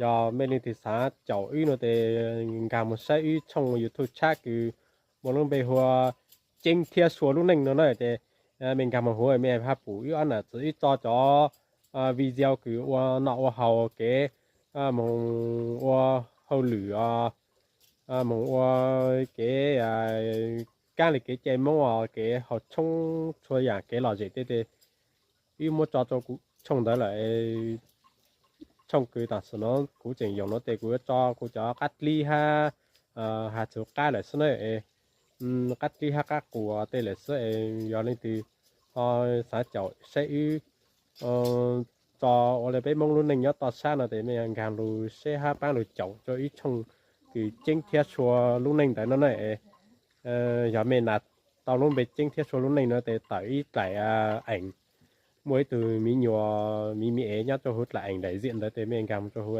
Yog mej leej twg xav caum wb no tes nkag mus saib wb tshooj YouTube tshiab kws muaj lub npe hu ua Ceeb thiab Sua lub neej no na tes mej nkag mus huv mej pab pum wb ob nam txiv wb tso cov video kws ua noj ua haus, kev moog ua hauj lwm, moog ua kev kaab le kev cai Moob, kev haus tshoob txhua yaam kev lom zem tej tes wb muab tso rua kuv tshooj ntawd lawm. Tshooj kws tam sim no kuv tseem yoog no tes kuv yuav tso kuv cov qab dlib hab has txug qab lawm xwb na, qab dlib hab qab qus tej lawm xwb es yog leej twg ho xav caum saib wb tso ua le peb Moob lub neej nyob toj sab no tes mej nkag lug saib hab paab lug caum rua wb tshooj kws Ceeb thiab Sua lub neej ntawd no na. Yog mej nas tau lub npe Ceeb thiab Sua lub neej no tes tawm ib dlaim eem, muaj ib tug miv nyuas miv miv ev nyob rua huv dlaim eem daim ziam ntawd tes mej nkag mus rua huv